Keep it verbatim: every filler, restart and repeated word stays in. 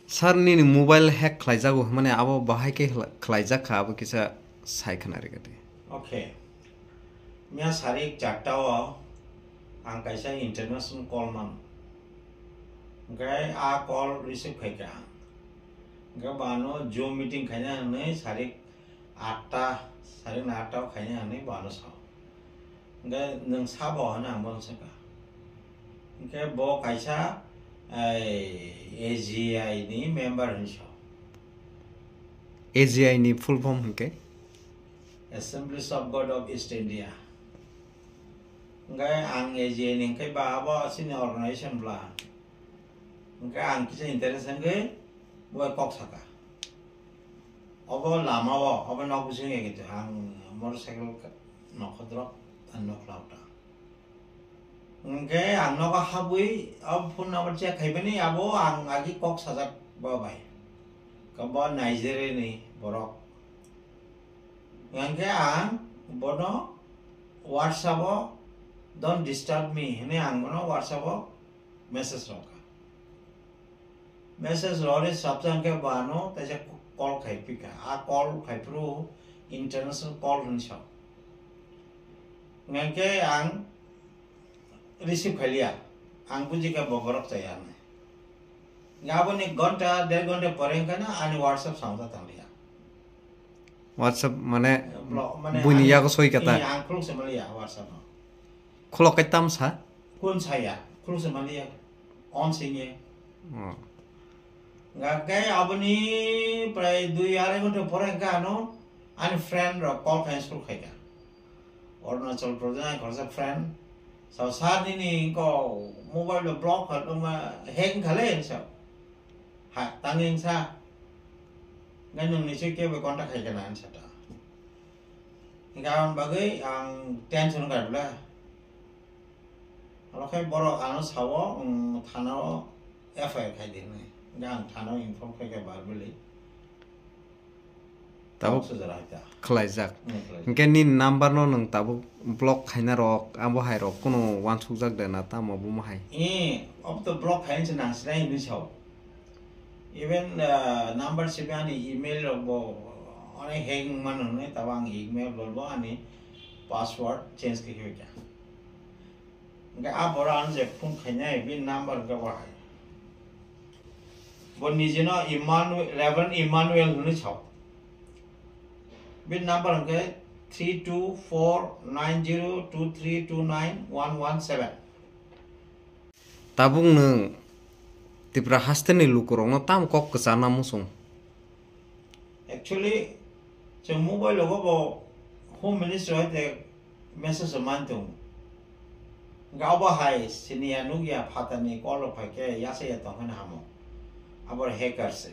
Sir, nini mobile hack khlaijago hwnmani abo bahai khe khla-, khlaijak kha, abo kisa sai khna rwgwdi. Okay. Miya sarik charta o ang kaisa international call mano. Hwnkhe a call receive khai kha ang. Hwnkhe bano Zoom meeting khaina hwnwi sarik atta, sarik na atta o khaina hwnwi bano sao. Hwnkhe nwng sabo hwnwi ang bono swngkha. Hwnkhe bo kaisa, ai, A G I ni member hwnwi sao. A G I ni full form hwnkhe? Assemblies of God of East India. Hwnkhe ang A G I ni hwnkhe ba abo chini organization bla. Hwnkhe ang kisa interest hwnkhe bo kok saka. Obo lama o, obo nok bisingo ya gitu, ang motorcycle ka-, nokho drop, ang nok lauta. Hwnkhe ang nogo habwi, o phone number check khaibani, abo ang agi kok sajak bo bai. Ka bo Nigeria ni borok. Hwnkhe ang bono WhatsApp o, "Don't disturb me," hwnwi ang bono WhatsApp o message rwkha. Message rwri sabjang khe bo ano teisa call khai pika. A call khai phuru international call hwnwi sao. Hwnkhe ang receive khailiya. Ang buji kha bo borok chaya hwnwi. Aboni gonta, der gonta pore wngkha na ani WhatsApp samsa tangliya. WhatsApp mane Blo-, mane buini ani, yago soi kata. Iya, ang khuluk se maliya WhatsApp no. Khulok kai tamsa? Kun saya, khuluk se maliya. On singe. Oh. Hwnkhe aboni prai dui arai ghonta pore hwnkhe ano ani friend rok call khai suru khaikha. Arunachal Pradesh ni khoroksa friend. Sao, "Sir, nini ko mobile lo block kha, ma hack wngkha le," sao. "Ha, tangwi wngsa. Ngai nwng ni se kebo contact khaikha na," hinsa ta. Hwnkhe aboni bagwi ang tension wngkha bwle. Oro khe borok ano sao, um, thana o F I R khai di hwnwi. Hwnkhe ang thana o inform khaikha verbally. Tabuk Tabuk sujara hai ta. Khlaijak. Hmm, khlaijak. Hwnkhe nini number no nwng tabuk block khaina rok, abo hai rok kunu wansukjak de na tamo bomo hai? Eh, obo to block khaina se nang sinai hinwi sao. Even, uh, number sibe ani email rok bo onek hack wngmano hinwi, tabo ang email rok bo ani password change khe khe kha. Hwnkhe a borok ano je phone khainai, bini number hwnkhe bo hai. Bo nijino Emmanuel, Reverend Emmanuel hwnwi sao. Bini number hwnkhe three two four nine zero two three two nine one one seven. Tabuk nwng Tripura hasteni lukurokno tamo kok kwcharna muchung? Actually, chwng mobile logo bo Home Ministry hai te message rok man tongo. Hwnkhe abo hai siniya nukya phatarni call rok phai khe yasa ya tong khe hamo. Abo hacker se.